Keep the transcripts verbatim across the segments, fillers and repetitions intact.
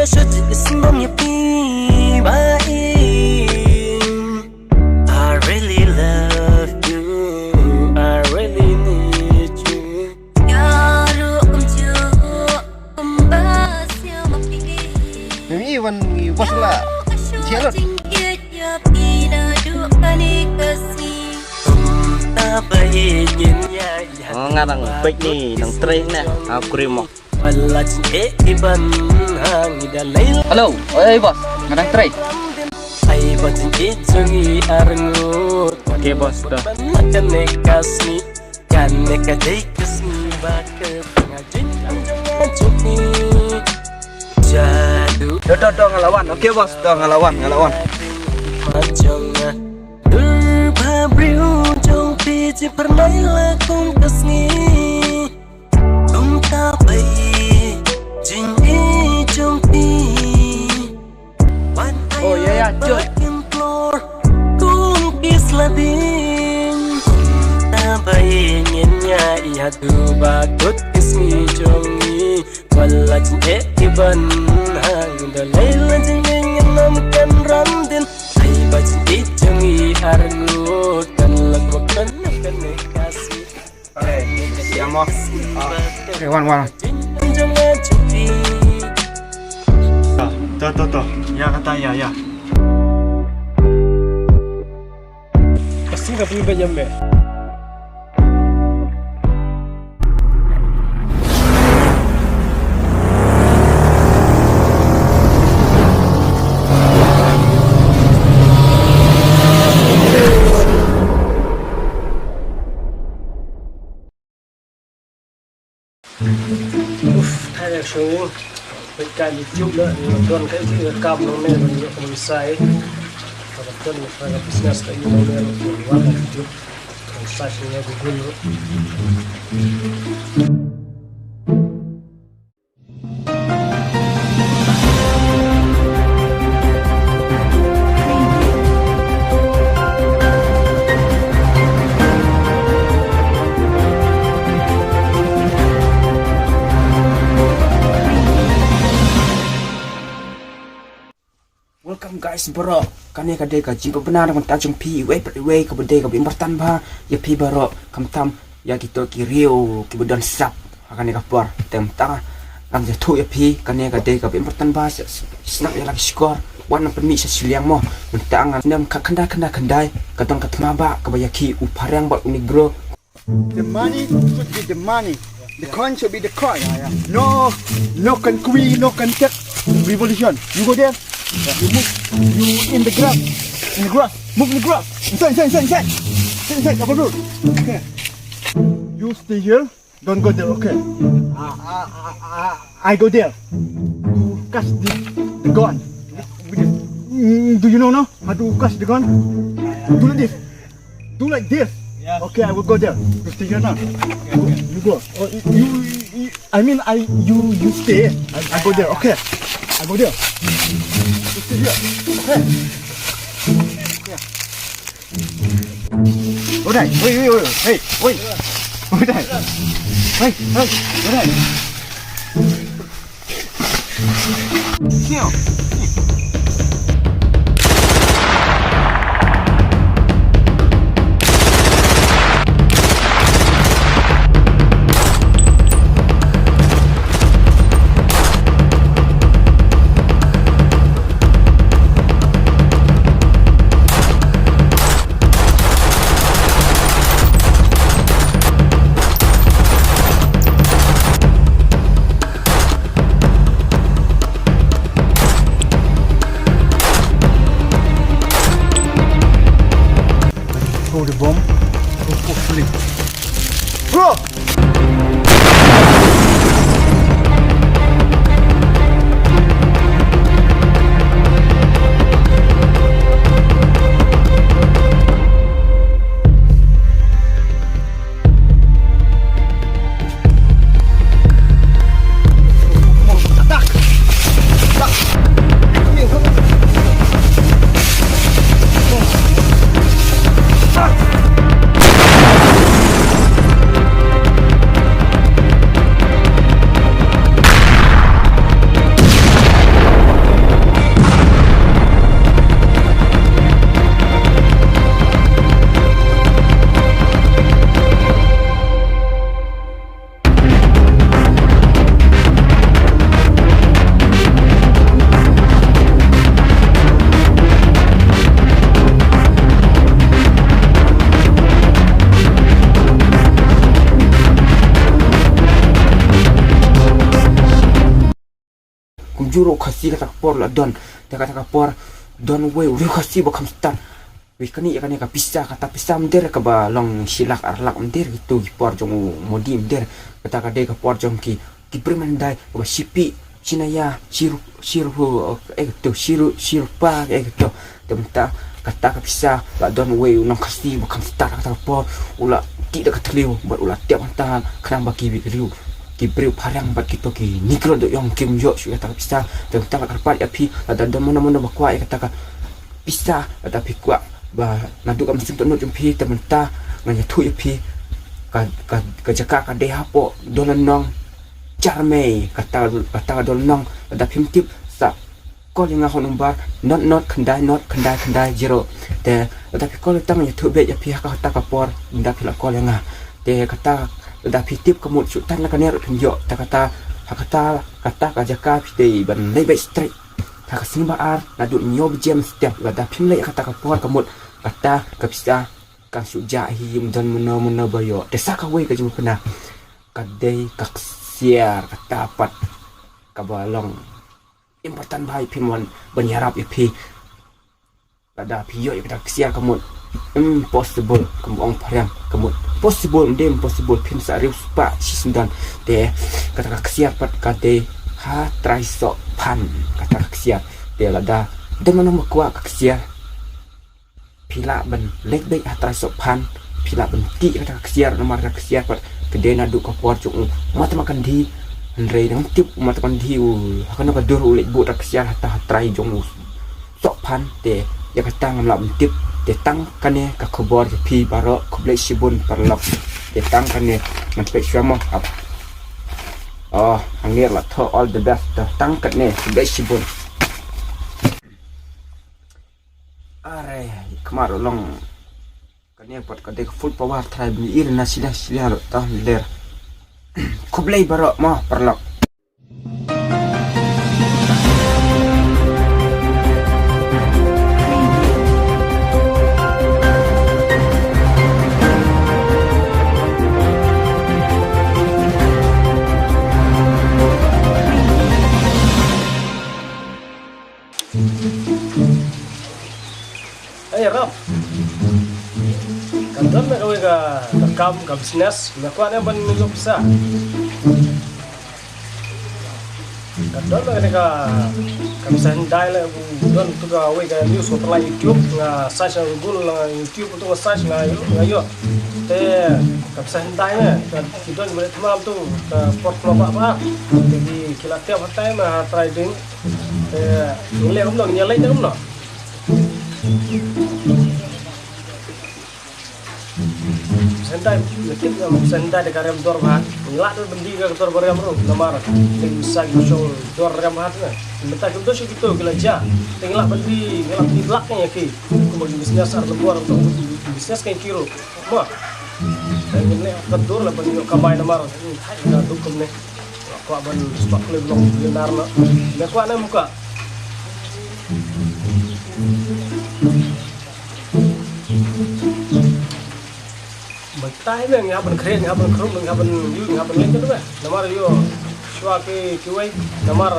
Shu jingïaseng ïa phi ba ïing. I really love you. I really need you. Ïa ruh kumjuh kumba siew ma phi. Ngi wan ngi was la. Ïa ruh ka shu jingïeit ïa phi naduh kane ka sngi. Kumta ba ïeit ngin ïa ïa. Oh, nga dang beit ni nang trei ne. Ah, krim mo. Pala jingeh iban hang ida lail. Hello, oi boss, nga dang trei. Ai ba jingeh jong i arngut. Okay boss, dah. Pala kane ka sngi, kane ka dei ka sngi ba ka ngajin jong i. Jadu. Dah, dah, dah, nga la wan. Okay boss, dah, nga la wan, nga la wan. Jong nga. Dur ba briew jong phi jingpyrnai la kum ka sngi. Kumta ba ïeit jong phi. Wan ai ba kin plor kum ki sla ding. Kumta ba ïeit ngin ïa ïa du ba kut ki sngi jong i. Wala jingeh iban hang da lei la jingeh ngin ym kan ram din. Ai ba jingeh jong i arngut kan la kwah kan kan ka sngi. Hey, siamo. Ah. Okay, wan, wan. Ah, to, to, to. Ïa kata, ïa, ïa. Pasti ka phi ba jam be. Uf, tharai shu peit ka YouTube la, don ka ji ka kam nong ne ban ïoh ka ban sai. Ka ban don ka business ka ïoh nong ne ban wan ka YouTube. Kan search ne Google. Welcome guys baroh. Kane ka dei ka jingpynbna na ka bynta jong phi iwei pa iwei kaba dei kaba im byrtan bha ïa phi baroh, khamtam ïa kito ki riew kiba don sap ha kane ka por. Te mynta ngan ïathuh ïa phi, kane ka dei kaba im byrtan bha, sngap ïa la ki shkor, wat nang pynmih sha shiliang mo. Mynta ngan snem khatkhyndai khyndai khyndai, ka don ka thma ba kaba ïa ki u phareng bad u negro. The money should be the money. The coin should be the coin. No, no kan kui, no kan tek. Revolution. You go there. You move. You in the grass. In the grass. Move in the grass. Inside, inside, inside, inside. Inside, inside. Apa tu? Okay. You stay here. Don't go there. Okay. I, I, I, I, I go there. You catch the, the gun. With the, mm, do you know now how to catch the gun? Do like this. Do like this. Yes. Okay, I will go there. You stay here now. Okay, okay. You go. Oh, you, you, you, I mean, I, you, you stay. I, I go there. Okay. I go there. You stay here. Okay. Yeah. Udah, wait, wait, wait, hey, wait. Udah. Hey, hey, udah. Throw the bomb. Hopefully. Bro! Euro Khasi kata ka por la don. Te kata ka por don wei u riewkhasi ba kham stad. Wei kane ïa kane ka pisa, kata pisa mynta kaba long shi lak ar lak mynta kito ki por jong u Modi mynta. Kata ka dei ka por jong ki, ki briew mynta kaba shi pik, shi naïa, shi ru-, shi ru-, eh, kito, shi ru-, shi rupa, eh, kito. Te mynta kata ka pisa la don wei u nongkhasi ba kham stad kata ka por, u la tih da ka thliew bad u la tep mynta khnang ba ki briew, ki briew phareng bad kito ki Negro da ïong kim ïoh shuh ïa kata ka pisa. Te mynta la kyrpad ïa phi, lada don mano mano ba kwah ïa kata ka pisa, lada phi kwah ba naduh ka mynsiem dohnud jong phi, te mynta ngan ïathuh ïa phi ka, ka, ka jaka ka dei hapoh Dolenong Charmei, kata, kata ka Dolenong. Lada phim tip sa call ïa nga ha u number not not khyndai not khyndai khyndai zero. Te lada phi call tang ïathuh beit ïa phi ha kata ka por, lada phi la call ïa nga. Te kata lada phi tip ka mut shu tan la kane ruh phin ïoh. Te kata, ha kata, kata ka jaka phi dei ban leit beit straight ha ka sngi ba ar naduh hynñiew baje mynstep. Lada phim leit ha kata ka por ka mut kata ka pisa kan shu jah hi, ym don mano mano ba ïoh. Te sa kawei ka jingpynbna ka dei ka ksiar, kata pat kaba long important bha ïa phi, mon, ban ïarap ïa phi. Lada phi ïoh ïa kata ka ksiar ka mut impossible, kum ong phareng, ka mut possible, ym dei impossible, phin sa riewspah shisyndon. Te kata ka ksiar pat ka dei ha trai Sohphan, kata ka ksiar. Te lada don mano ba kwah ka ksiar, phi lah ban leit beit ha trai Sohphan, phi lah ban tih kata ka ksiar, namar ka ksiar pat ka dei naduh ka por jong u Mahatma Gandhi. Hynrei ngam tip u Mahatma Gandhi u ha kano ka dur u leit buh kata ka ksiar, ha ta ha trai jong u Sohphan. Te ïa kata ngam lah ban tip. Te tang kane ka khubor ïa phi baroh, khublei shibun paralok. Te tang kane, ngan peit shuwa mo. Oh, hangne la thoh all the best. Te tang kane, khublei shibun. Are, khmat ruh long. Kane pat ka dei ka full power, trai ban ïohi na sila sila ruh ta ler. Khublei baroh mo paralok. Ei, Ralph. Ka don me kawei ka, ka kam, ka business, me kwah ne ban ïoh pisa. Ka don me kane ka, ka pisa hyndai le, don tu kawei ka news ko pynlait YouTube, nga search ha Google, ha YouTube tu nga search nga ïoh, nga ïoh. Te ka pisa hyndai me, ka ki don ba thma tu, ka por thma ba ba. Te ki, ki la tep ha tai me ha trai ding. Te ngi leh kumno, ngi leh kumno? Pisa hyndai, ngi tip ïa pisa hyndai da ka rem dor bha. Ngi lah ban die ka dor ba rem ruh namar ngi sa ngi shong dor rem bha te. Mynta ki dor shu kito ki la jia. Te ngi lah ban die, ngi lah ban die blak ïa ki. Kumba ki business ar lebor, business ka ki ruh. Mo. Te ngi leh ka dur la ban ïoh kamai namar ngi thait ka duk kumne. Kwah ban spah klem long billionaire na. Me kwah ne em kwah. Mynta hi me ngi hap ban khreh, ngi hap ban khrum, ngi hap ban ïu, ngi hap ban leit tu me. Namar ïoh shuwa ki, kiwei, namar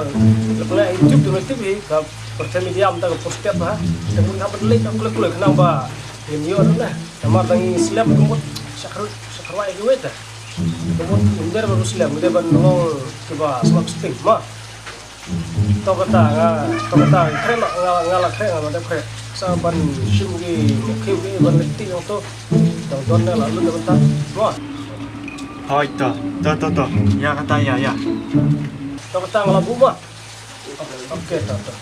lep leh YouTube tu me tip hi ka pyrthei media mynta ka pyrstep ha. Te ngi hap ban leit ka kule kule khnang ba ngin ïoh tu me. Namar tang ngi slem ka mut shakhrut, shakhrwai kiwei te. Ka mut ym dei ban slem, ym dei ban long kiba slem sting ma. To kata nga, to kata khreh la, nga, nga la khreh, nga la dep khreh. Sa ban shim ki, ki, ki ban leit ti hangto. Tang don ne la lut da ban ta. Mo. Hoi to, to, to, to. Ïa kata, ïa, ïa. To kata nga la buh mo. Ok, to, to.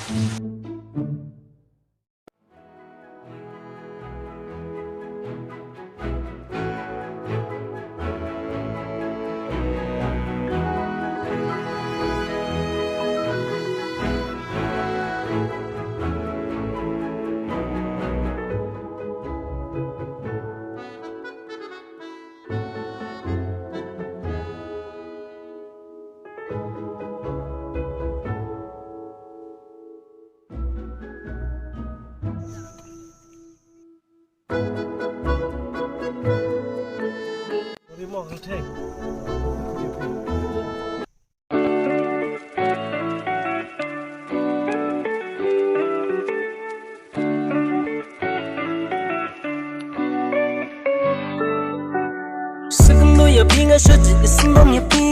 Ïa phi nga shu ïeit, ïeit sngewbha ïa phi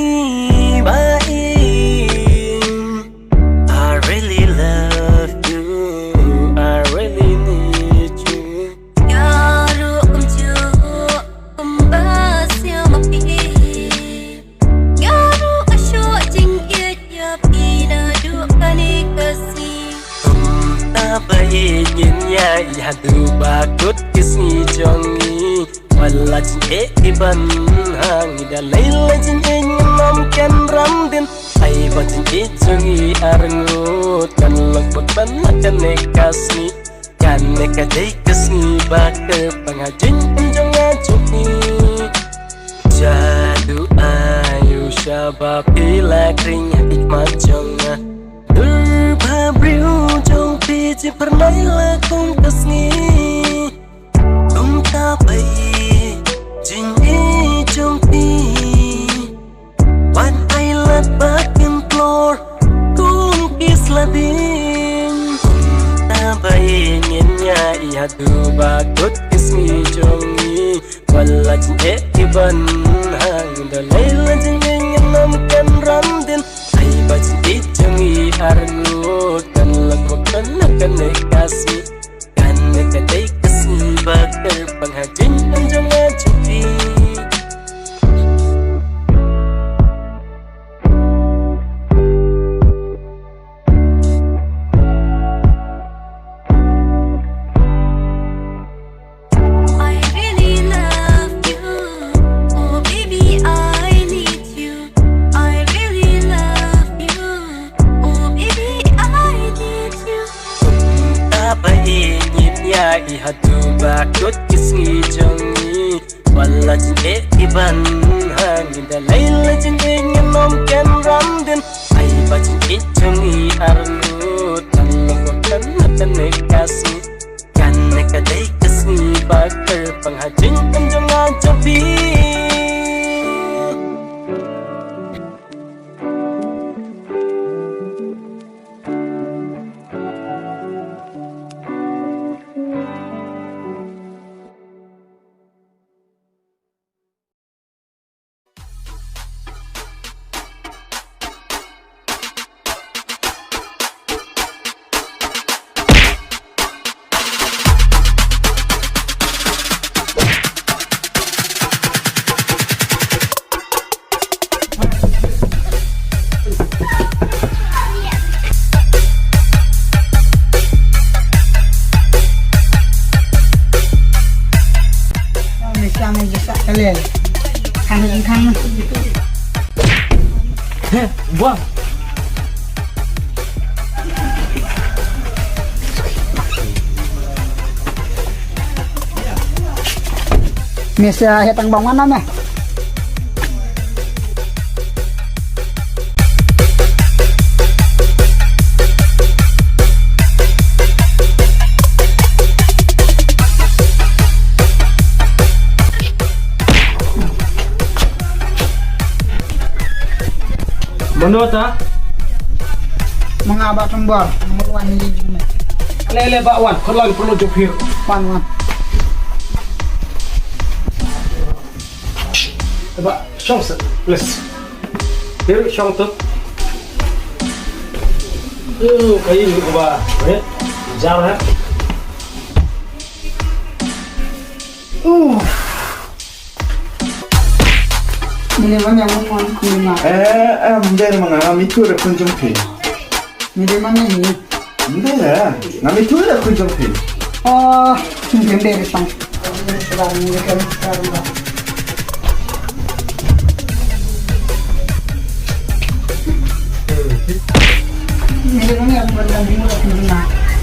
ba ïeit. I really love you, I really need you. Nga ruh kumjuh kumba sngewbha ïa phi. Nga ruh nga shu ïeit ïa phi naduh kane ka sngi. Kumta ba ïeit ngin ïaid haduh ba kut ki sngi jong ngi. Wat la jingïeit ki ban hang, ngi da lei lei jingïeit ngin ym kynran dien. Ai ba jingïeit jong ngi arngut kan long bad ban la kane ka sngi. Kane ka dei ka sngi ba kyrpang ha jingim jong nga jong phi. Jadu aïu shaba phi la khring ha khmat jong nga. Dur ba briew jong phi jingphyrnai la kum ka sngi. Kumta ba ïeit jingïeit jong phi. Wat ai lad ba kin klor kum ki sla ding. Kumta ba ïeit ngin ïaid haduh ba kut ki sngi jong ngi. Wat la jingïeit ki ban hang, da lei la jingïeit ngin ym kynran dien. Ai ba jingïeit jong ngi arngut kan long bad kan la kane ka sngi. Kane ka dei ka sngi ba kyrpang ha jingim jong nga jong phi. I really love you. Oh, baby, I need you. I really love you. Oh, baby, I need you. Kumta ba ïeit ngin ïaid haduh ba kut ki sngi jong ngi. Wat la jingïeit ki ban hang, ngi da lei lei jingïeit ngin ym kynran dien. Ai ba jingïeit jong ngi arngut kan long bad kan la kane ka sngi. Kane ka dei ka sngi ba kyrpang ha jingim jong nga jong phi. Heh, buang. Me sa hetang bang mana me? Mano ta? Manga ba tang bar, mulu wan ni jing me. Le le ba wan, ko lang perlu jopir. Wan wan. Ba shong se, please. Hiru shong tu. Uh, kayu ni ba, eh, jar eh. Uh. Mine mane mo kon kuna. Eh, em, der manga, ngam ithuh da khun jong phi. Mine mane ni. Mbe, ngam ithuh da khun jong phi. Oh, mbe mbe de sang.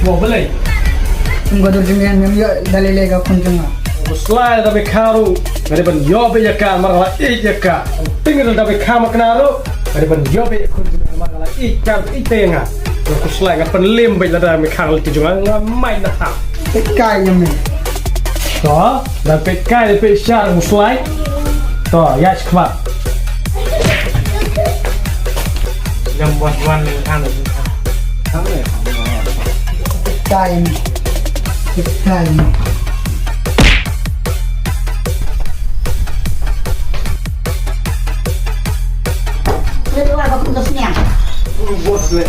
Mo balei? Kum ka dur jingïaid ngam ïoh da lei lei ka khun jong nga. Khuslai da be kharu, nga dei ban ïoh beit ïa ka, mar nga la ïeit ïa ka. Ting da be kha ma kna ruh, nga dei ban ïoh beit ïa khun jong nga, mar nga la ïeit ka, ïeit te nga. Nga khuslai, nga pynlem beit lada me khang lynti jong nga, nga mai na ha. Peit kai ïa me. To, da peit kai, da peit shar, khuslai. To, ïa shi khmat. Ngam wan wan khang. Time. Time. Terus niang. Bos le.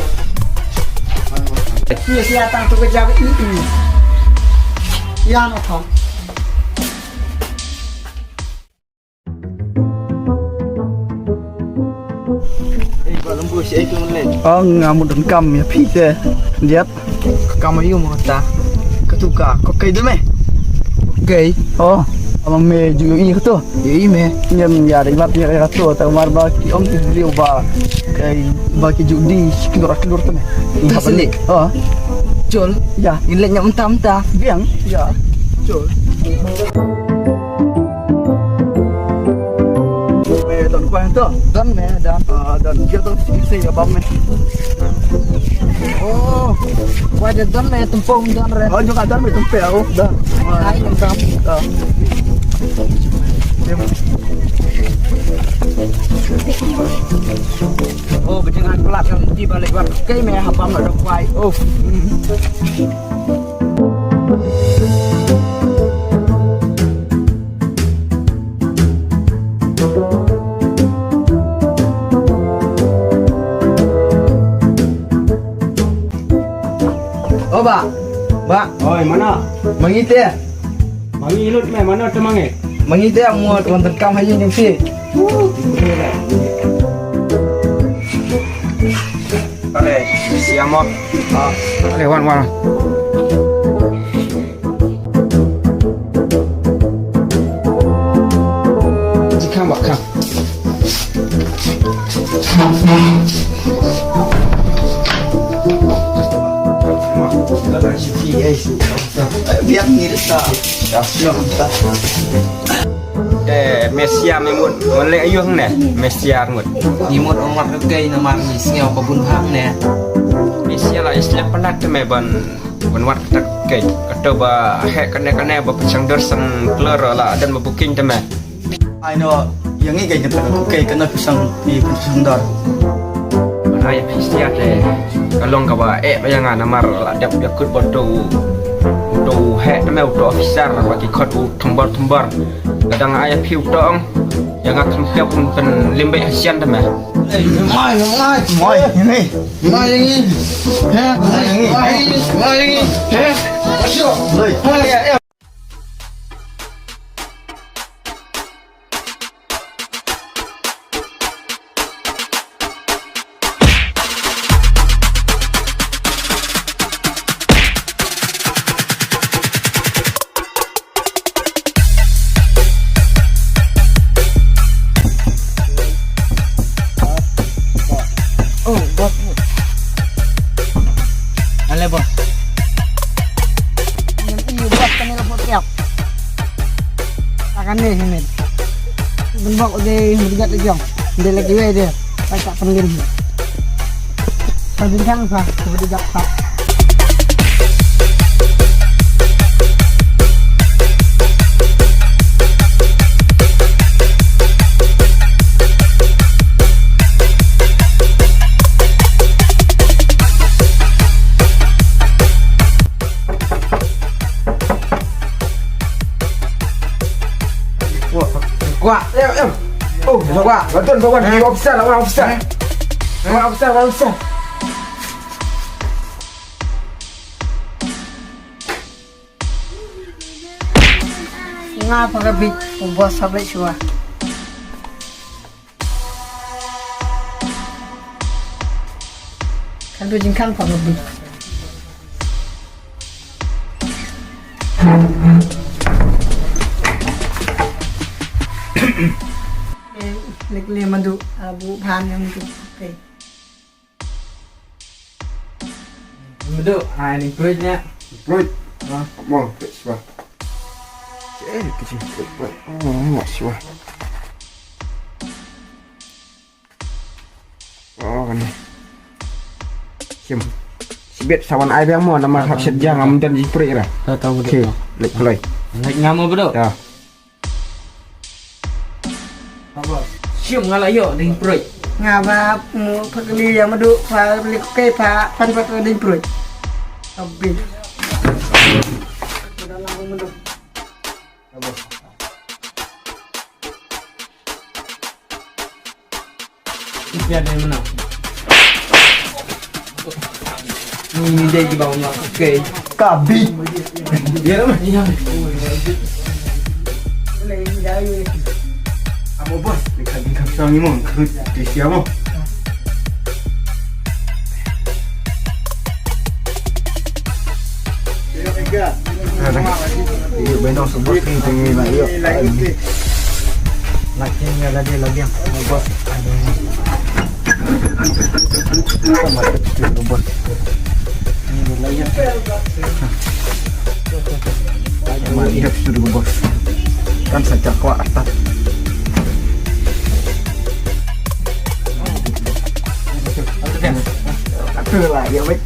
Iya, siya tang tu kerja ke ini. Ya, no, Tom. Eh, ba lembu si ai tu le. Oh, nga mut donkam ïa phi te. Liat. Kam aïu mo ta. Ka tu ka. Ko kai de me. Kai. Oh, ama me ju i ka tu. Ïa i me. Ngam ïa dei mat ïa ka tu, ta mar ba ki ong ki briew ba kai ba ki ju di ki dor ki dor te me. Ïa, sini. Oh. Jol. Ïa. Ngin leit nyam tam ta. Biang. Ïa. Jol. Me don kwai to. Don me, don. Ah, don. Ïa to si si ïa bam me. Oh. Kwai de don me, tempong don re. Oh, jong ka don me tempeh, oh, don. Ai, tempong. Ah. Oh, bejeng an pelat kan ti balik wan. Kai me hapam nak dok kwai. Oh. Hmm. Oh, ba. Ba. Oi, mano? Ma ngi te. Ma ngi lut me, mano te ma ngi? Ma ngi te, mo wan donkam ha ïing jong phi. Ale, siamo. Ah, ale, wan, wan. Ji kam ba kam. Biang ni sa. Ya, siap. Eh, Mesia me mut, wan leh aïu hangne, Mesia ngut. Ni mut ong wat ka kei namar ngi sngew ka bun bha hangne. Mesia la isnyak palat te me ban, ban wat ka kei. Kato ba heh kane kane ba pynshang dur sang klur la don ba booking te me. Ai no, ïa ngi kei kata ka kei kane pynshang, pynshang dur. Ban ai Mesia te ka long kaba eh ba ïa nga namar la dep ïa kut ba uto, uto heh te me uto officer ba ki khot u thumbar thumbar. Ka dang ai phi uto ong. Ïa nga kham pep un pynlim beit ha sien te me. Mai, mai, mai, mai, mai, mai, mai, mai, mai. Oh, bos. Ale, bos. Ini, ini, bos, kane ka bos, ya. Takane hi men. Bun bok u dei bodyguard u jong. Dei lagi wei dei. Pacak pynlim. Pynbintang sa bodyguard sa. Kwah, kwah, em, em. Oh, kwah, betul, wan officer, wan officer. Wan officer, wan officer. Nga para bit, u bos sabai shwa. Kan tu jingkang pa ngebi. Lek le madu abu phan yang tu. Okay. Madu, ah, ini perut nya. Perut. Ah, mau perut swa. Eh, kecil perut. Oh, mau swa. Oh, kan. Sim. Sibit sawan ai biang mo, nama hak set jang, am dan ji prik ra. Tahu, tahu, okay, betul. Lek pelai. Lek ngam mo, betul? Ya. Apa? Sium ngala yo ding prik. Ngaba mu pakli ya madu pa beli ke pa pan pa ding prik. Abi. Ipia dei mano? Ni dei ki bau nak ke. Kabi. Ya lah, ya. Amo bos, dekat dekat sang ni mo, kerut di siapa? Iyo, benong sebut ni tinggi nak iyo. Lagi ni lagi lagi yang bos. Sama tu bos. Ni lagi. Sama dia tu bos. Kan saja kuat atas. Aku lah ya wait.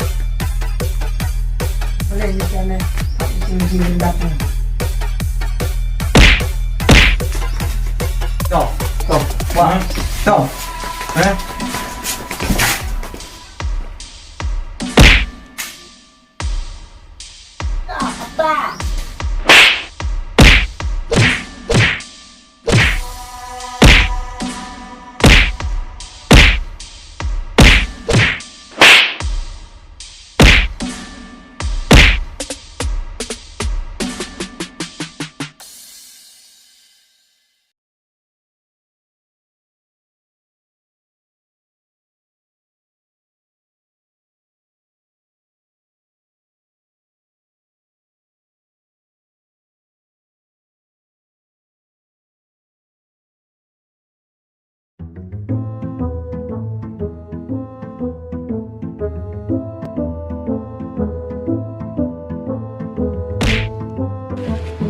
Stop, stop, wah, stop. Eh?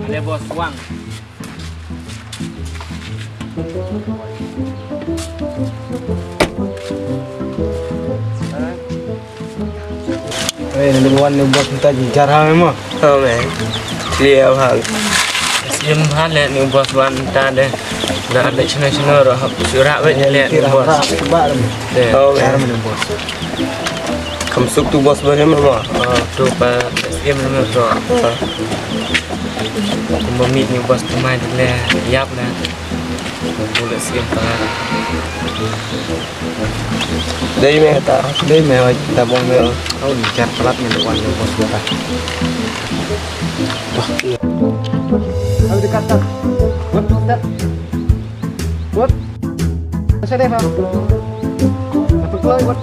Ale bos wang. Eh, ni wan ni bos minta jar ha mo. Oh, man. Clear hal. Sim hal ni bos wan ta de. Na de chena chena ro hap sura we ni le ni bos. Oh, man. Kam suk tu bos ba ni mo. Oh, tu pa sim ni mo. Kumba mih ni bos tu mai de le yap na. Kumba le sim pa. Dei me ta, dei me oi ta bong me. Au ni jar palat me wan bos ta. Au dekat ta. What? What? What? Masa deh, Bang? Apa keluar, what?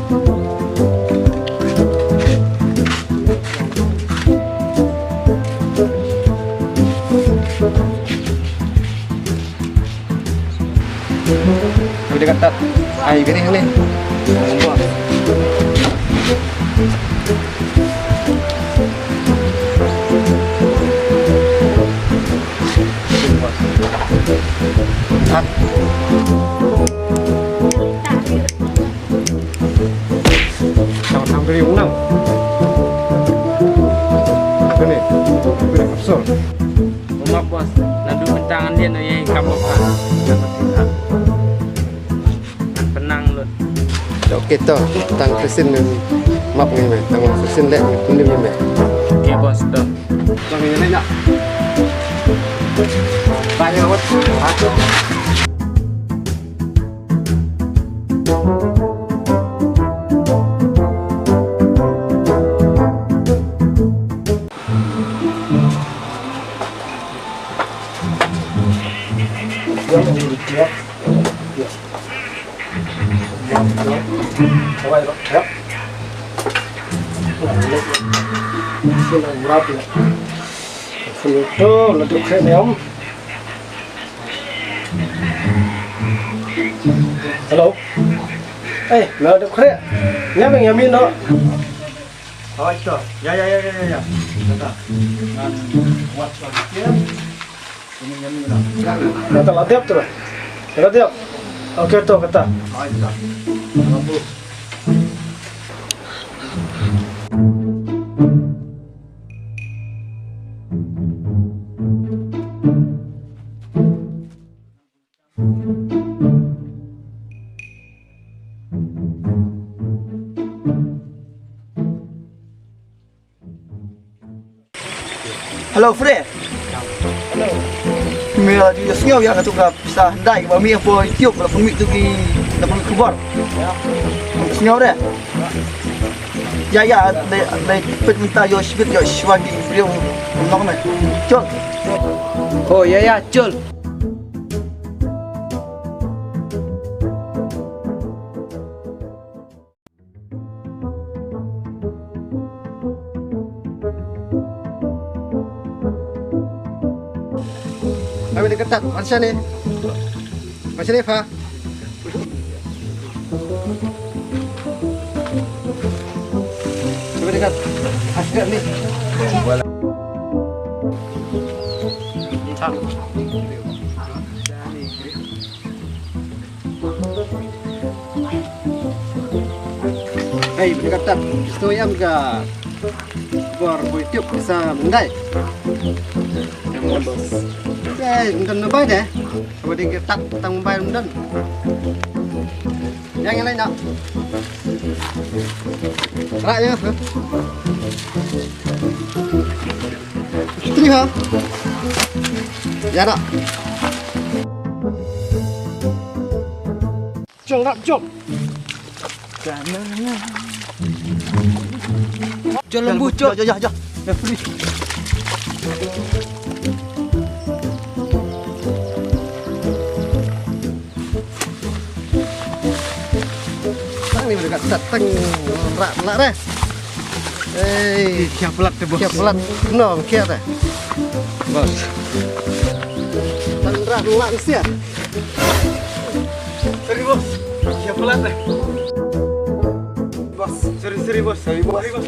Kami dekat tat. Ai, gini, gini. Tat. Tang, tang, beri unang. Ini, beri kapsul. Uma bos, naduh mynta ngan leit noh ïa i kam bok ka. Ngan penang lut. Ok to, tang ka sien ne. Map ngi me, tang ka sien leh ngi pynlip ngi me. Ok bos to. Tang ngi leh na. Bye bye bos. Hello. Eh, la dep khreh. Ïa meng ïa min noh. Hoi to. Ya ya ya ya ya. Kata. Ngan wat to. Ya. Ini ïa min noh. Kata la dep tu. La dep. Oke to kata. Hoi to. Mampu. Hello, Fred. Hello. Me la ju sngew ïa katu ka pisa hyndai ba mih hapoh YouTube ba la pynmih tu ki, la pynmih khubor. Sngew re. Ïa, ïa, dei, dei peit mynta ïoh shibit ïoh shuwa ki briew nong ne. Jol. Oh, ïa, ïa, jol. Ai, bini ketat, macam ni. Macam ni, Fa. Cuba dekat. Asgak ni. Hei, bini ketat. Snow yam ga. Bor boy tiup sa mendai. Bos. Eh, mendon na bai deh. Coba ding ketat tang bai mendon. Yang lain nak. Rak ya. Tri ha. Ya nak. Jol rap jol. Jol lembu jol. Jol jol jol. Tang ni mereka datang rak rak deh. Hei, kia pelat deh bos. Kia pelat. No, kia deh. Bos. Tang rak rak sia. Sorry bos. Siapa lah teh? Bos, sorry sorry bos. Sorry bos. Sorry bos.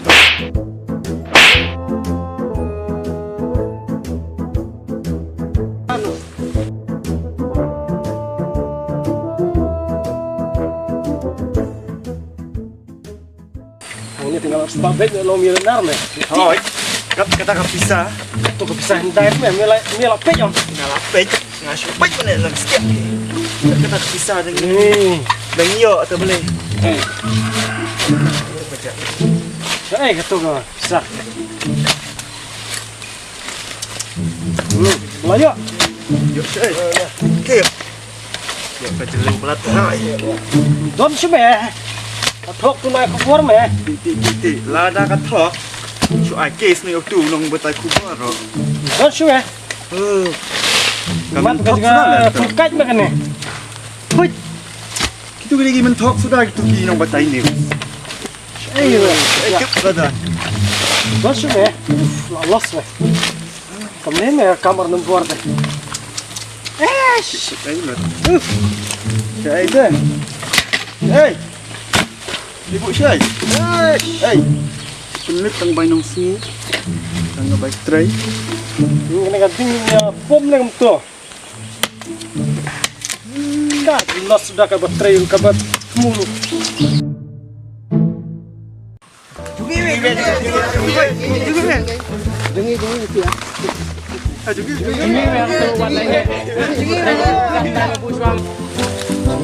Anu. Ang ni tinggal harus babet lo miliar me. Hoi. Kat kata ka pisa. Tu ka pisa hindai me me la me la pej om. Me la pej. Nga shu pej me la sikit. Kat kata ka pisa deng. Hmm. Deng yo atau boleh. Hey, kata ka pisa. Hmm. Melayu. Yo, eh. Okey. Yo, ka jeling pelat. Don shu me. Ka thok tu na ka bor me. Ti ti ti ti. Lada ka thok. Shu ai case ni tu nong batai khubor ro. Don shu me. Eh. Ka mat ka thok jingah sudah lah tu. Pengkait me kane. Hui. Kitu kini ki menthok sudah kitu ki nong batai ni. Eh, eh, kep ka dan. Don shu me. Los me. Kamne me kamar nombor te. Eh, shit, ai lat. Shai te. Hey. Ibu Shai. Hey. Hey. Penit tang bai nong sngi. Tang bai trai. Ni kena ganti ya bom le kumto. Ka los sudah ka ba trai ka ba mulu.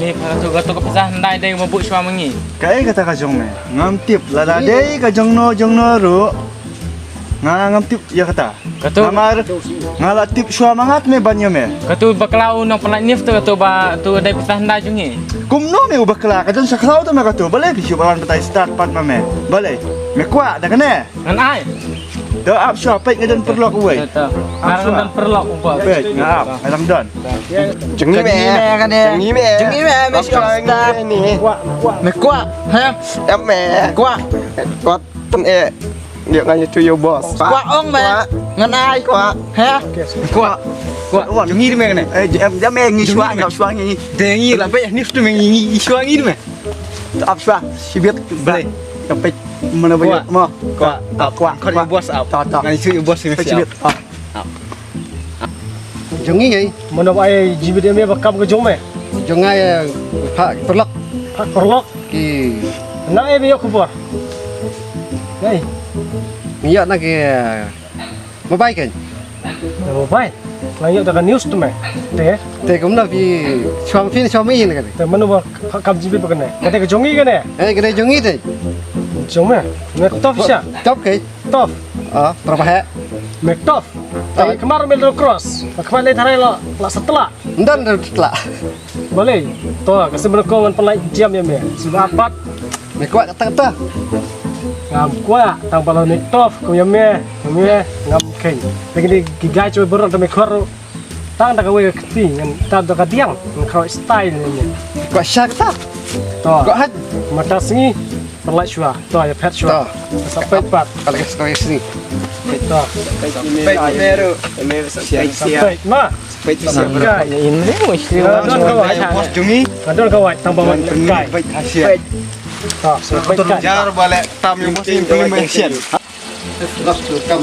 Ni ka tu ka tu ka pisa handai dei ka buh shwa mangi. Kaei kata ka jong me? Ngam tip lada dei ka jong no jong no ruh. Nga ngam tip ïa kata. Katu. Namar nga la tip shuwa ma nga te me ban ïa me. Katu bakla u nongpynlait nif tu katu ba tu dei pisa hynda jong ngi. Kumno me u bakla ka jan shakhlaw tu me katu. Balei phi shu ban batai start pat ma me. Balei. Me kwah da kane. Ngan ai. Da ap shuwa peit nga don pyrlok uwei. Katu. Nga don pyrlok uba. Peit nga ap nga dang don. Jong ngi me. Jong ngi me. Jong ngi me me shuwa start. Me kwah. Ha? Em me. Kwah. Kwah. Pun eh. Dia ngan tu yo bos. Kwah ong me. Ngan ai kwah. He? Kwah. Kwah. Jong ngi me ne. Eh, jam jam eh ngi shuwa ngi shuwa ngi. De ngi la pe ni tu me ngi shuwa ngi me. Ap shuwa. Sibit. Ble. Ka pe mana ba mo. Kwah. Kwah. Kwah. Bos ap. Ta ta. Ngan tu yo bos me sibit. Jong ngi ngai. Mano ba ai jibit ïa me ba kam ka jong me. Jong ngai pha pyrlok. Pha pyrlok. Ki. Na e be yok khubor. Ngai. Ngi ïa na ki mobile kan. Mobile. Ngai ïa da ka news tu me. Te. Te kumno phi shuang phi shuang mi ne kan. Te mano ba kam jibit ba kan ne. Kata ka jong ngi kan ne. Eh kata jong ngi te. Jong me. Me top sha. Top kai. Tof. Ah, berapa hek? Mek tof. Ai kemar mel cross. Kemar le tharai lo la setla. Ndan dan setla. Boleh. To, kasi berko wan pelai jam ya me. Sudah apat. Mek kuat kata kata. Ngam kwah, tang ba la ne tof, kum ïa me, kum ïa me, ngam kheiñ. Te kine ki guide jong me baroh te me khot ruh. Tang da kawei ka kti, ngan tang da ka diang, ngan khot style ne me. Kwah shak ta. To. Kwah hat. Mynta sngi, pynlait shuwa. To, ïa phet shuwa. To. Sa peit pat. Ka lagi sekali sini. To. Peit meru. Sa peit ma. Peit siap. Kai. Nga don ka wait. Bos jong ngi. Nga don ka wait, tang ba wait kai. Peit siap. To, sa peit kai. Jar bale tam ïa bos jong ngi pynlait siap. Los tu kam.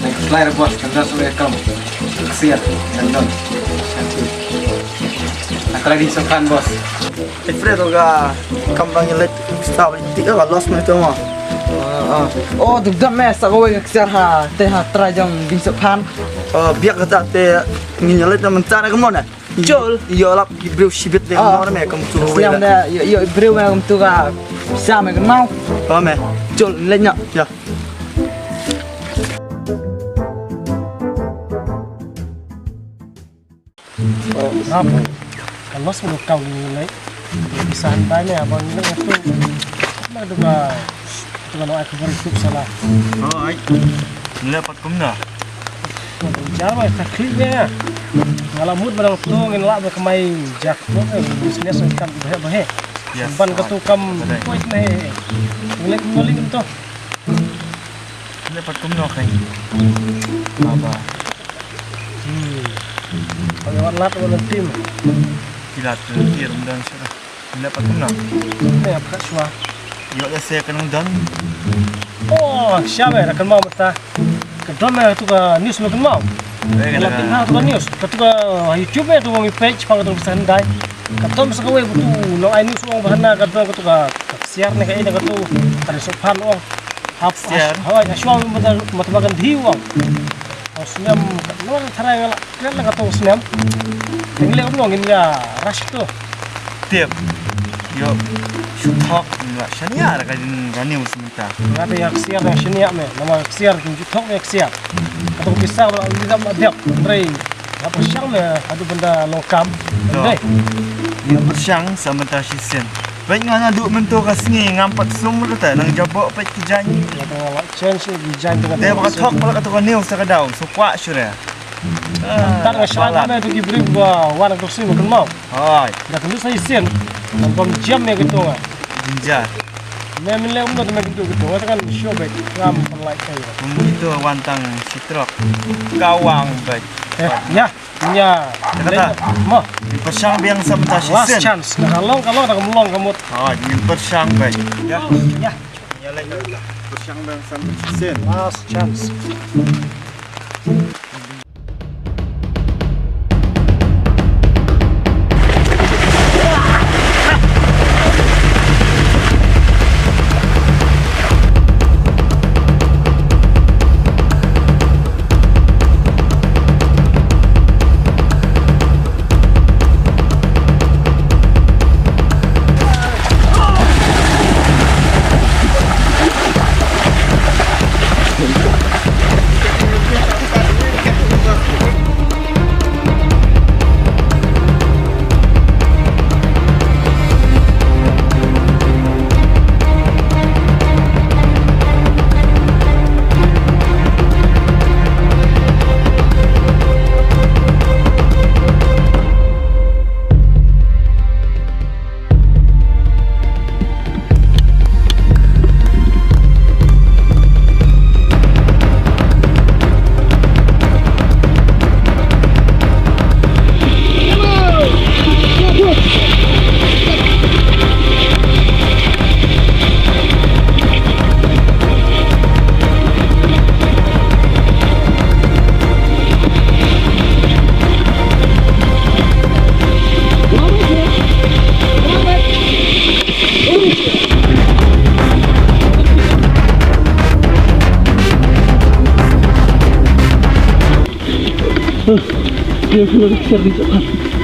Next slide bos, kan dah sudah kam. Siap, kan dah. Atra di sokan bos. Te Fred, ka kam ba ngi leit, sa ba ngi leit ka lost me tu mo. Ah, ah. Oh, duk dam me sa kawei ka ksiar ha, te ha trai jong Dieng Sohphan. Oh, biak kata te ngi leit na mynta na ka mon eh. Jol. Ïa lap ki briew shibit de mo me kam tu. Snem de, ïa, ïa briew me kam tu ka. Sa me kan mau. Oh me. Jol, leit na. Ïa. Rap. Ka lost me ka kau ni lei. Pisa handai me abang ni lei tu. Ma tu ka, tu ka no ai khubor tu sala. Oh, ai. Lei pat kumno? Jar ba ta klik me. Nga la mut ba dang tu ngin la ba ka mai jak. Business kan tu he ba he. Ban ka tu kam. Koi me he. Lei kumno lei tu. Lei pat kumno kai. Baba. Hmm. Pang wan lat wan tim. Kilat tu ti rum dan sura. Lei pat kumno. Lei pat shuwa. Ïoh lei se kan dan. Oh, sha me kan mau mata. Ka don me tu ka news me kan mau. Ka la pynha tu ka news. Ka tu ka YouTube me tu ngi page pang tu ka san dai. Ka don sa kawei ba tu long ai news ong ba hana ka don ka tu ka ksiar ne ka ina ka tu ka Dieng Sohphan ong. Hap siar. Hawai ka shuwa mata mata makan diu ong. Ong snem ka nor tharai ngala kren la ka tu snem. Ngi le ong ngin ïa rush tu. Tip. Ïoh shu thok ngala shania ka jin rani us mynta. Ngata ïa ksiar ïa shania me. Nama ksiar kin ju thok ïa ksiar. Ka tu pisa ba li dam dep. Ndrei. Nga pyrshang me haduh ban da long kam. Dei. Nga pyrshang sa mynta shisien. Bad nga naduh mynta ka sngi ngam pat sum ruh te nang jaboh peit ki jaiñ. Nga tang la chen shu ki jaiñ tang. Dei ba ka thok pala ka tu ka niu sa ka daw. So kwah shu re. Tat nga shu la me tu ki briew ba wan ka tu sngi ba kynmaw. Hoi. Da ka tu sa shisien. Nang bam jam me ka tu nga. Jinjar. Me min le um no te me ka tu ka tu nga tang shu beit ngam pynlait ka. Kum itu wan tang shi trok. Kawang beit. Eh, ya. Nya. Kata. Mo. Ngin pyrshang biang sa mynta shisien. Last chance. Ka long, ka long, ka long, ka mut. Ha, ngin pyrshang beit. Ya. Ya. Ya, lei ka pyrshang biang sa mynta shisien. Last chance.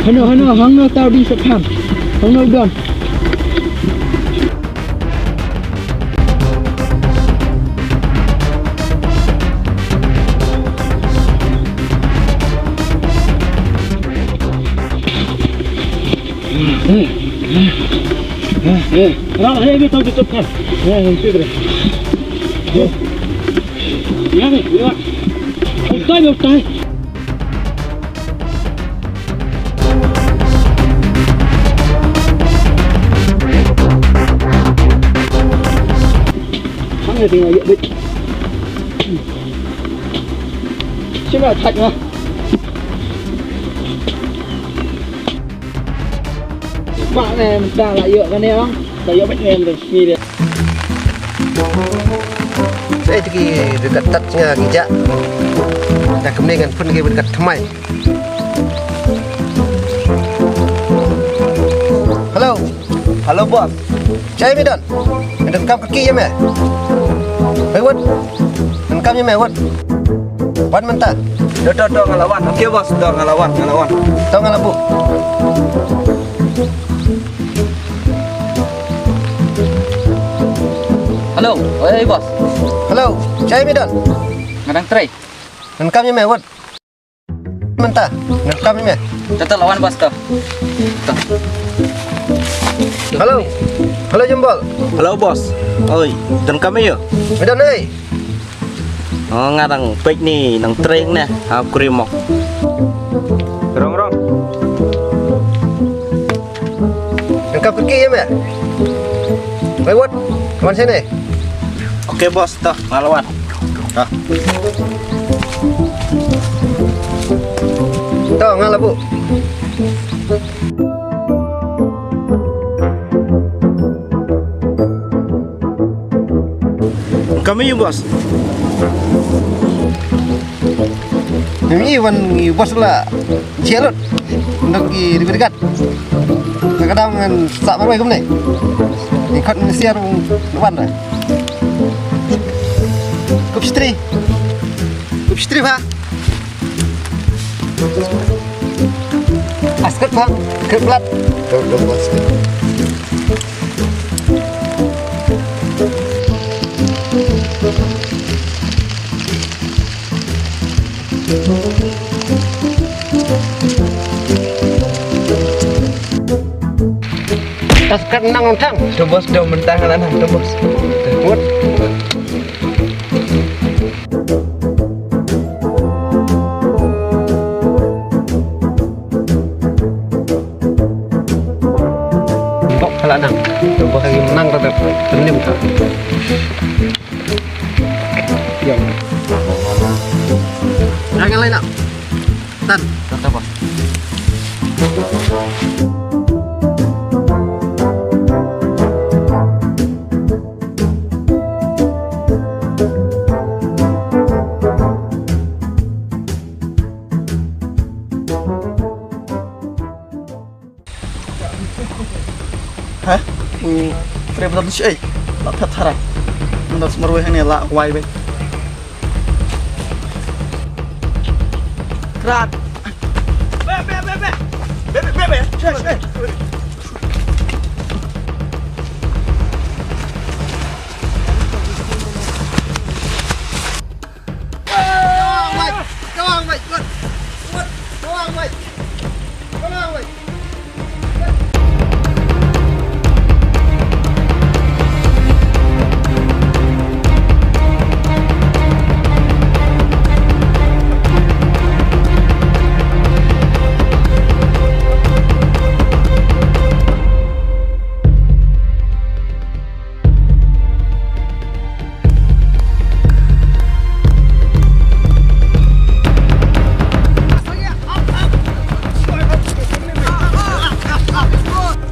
Hano, hano, hangno tau Dieng Sohphan. Hangno don. Eh, eh, rah, eh, eh, tau, tau, tau. Eh, eh, tau, tau. Eh. Ya, eh, ya. Utai, utai. Hang, eh, tengok, ya, baik. Sila thak lah. Bak ne mynta la ïoh kane ong. La ïoh bad ne mynta sini dia. Sa ïa ki dekat tat nga ki jak. Dah kemne ngan pun ki dekat thymmai. Hello. Hello, boss. Shai me don. Me don kam kaki ïa me. Hei, wat. Don kam ïa me, wat. Wan mynta. Do, do, do, nga la wan. Okay, boss. Do, nga la wan, nga la wan. To nga la buh. Hello. Oi, boss. Hello. Shai me don. Nga dang trei. Don kam ïa me, wat. Mynta, don kam ïa me. To, to, la wan, boss, to. To. Hello. Hello, Jambal. Hello, boss. Oi, don kam ïa me. Me don ei. Oh, nga dang peit ne, dang trei ne. Ha, kurim mo. Rong, rong. Don kam kaki ïa me. Wei, wat. Wan sini. Okay, boss, to, nga la wan. To. To, nga la buh. Kam ïa me, boss. Ym i wan i bos la jialut. Ndok i ribat gat. Ka dang ngan sa marwai kumne. I khot ngan siar wan ra. Kup stri. Kup stri ba. Askat ba. Kup plat. Dok dok bos. Tas kat nang nang thang. Tu bos, tu mentang nang nang tu bos. Mut. Bok phala nang. Tu bos lagi menang tetap. Tenim tak. Yang. Jangan lain nak. Tan. Tan apa? Ha? U trei ba don shi ei. La phet tharai. Nda sumar wei hangne la wai wei. Krat. Be be be be. Be be be be. Shi ei.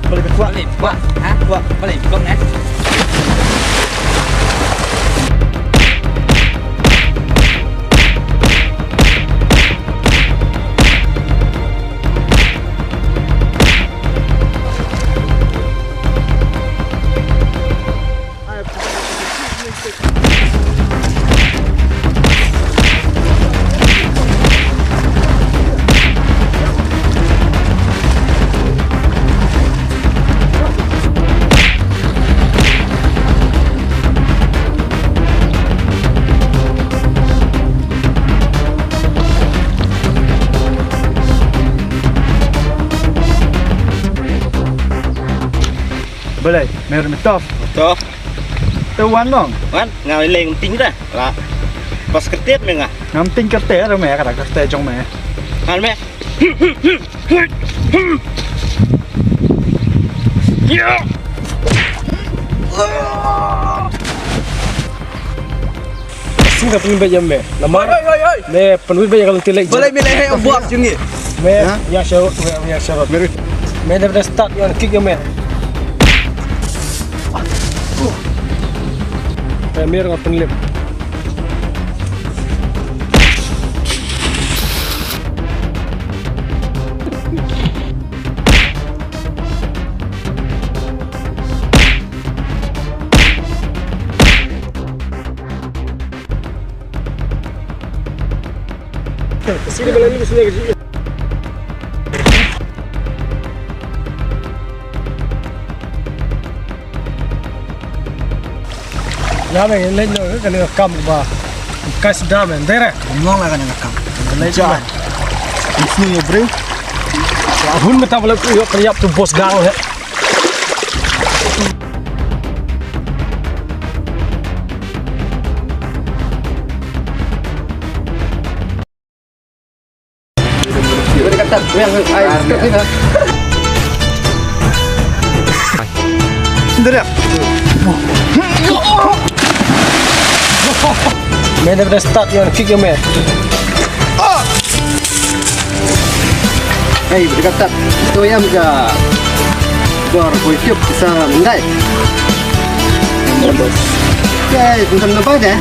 Balik ke kuat. Balik, kuat. Ha? Kuat. Balik, blok, eh. Balei, me ruh me tough. Tough. Te wan nong. Wan, nga lei ngam ting da. La. Pas kyrtiat me nga. Ngam ting kyrtiat ruh me, ka da kyrtiat jong me. Han me. Sing ka pynbeit ïa me. Namar. Oi, oi, oi, oi. Me pynbeit ïa ka lynti leit. Balei me leh ïa u boss jong ngi? Me, ha? Ïa sharot, me, ïa sharot. Me ruh. Me dep da start ïa kick ïa me. Me, me nga pynlip. Ïa me, leit noh kane ka kam ba. Kai sdang me, dei re. Ngong la kane ka kam. Leit ja. Isni ya bring. Hun me ta bala ku yo, kaya tu bos gang he. Me dep da start ïa kick ïa me. Hei, beri kata. Tu yang ja. Bor boy tiup sa mendai. Hei, bukan apa aja.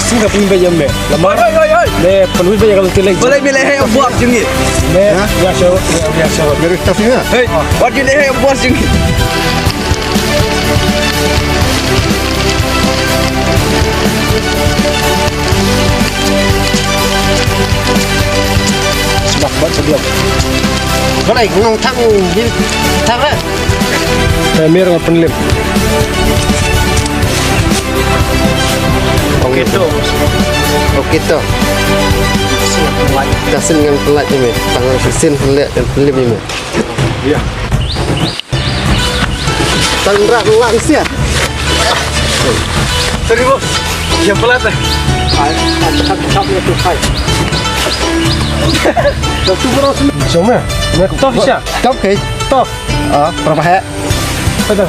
Sing ka pynbeit ïa me. Lamar. Oi, oi, oi. Me pynbeit ïa ka lynti leit. Balei me leh ïa u boss jong ngi? Me, ha? Ïa sharot, ïa, ïa sharot. Beri kata sini. Hei, wat ju leh ïa u boss jong ngi. Sbak bat sediam. Balai ngong thang bil thang ah. Eh, mir ngan pynlip. Okey to. Okey to. Tasin ngan pynlait ni me. Tangan tasin pynlait ngan pynlip ni me. Ya. Tan rak lak sia. Sorry, bos. Yang pelat, eh. Ai, ai, cakap, cakap, ya, tu, hai. Dah tu, bro, sini. Jom, eh. Nak top, siap. Top, ke? Top. Ah, berapa, he? Betul.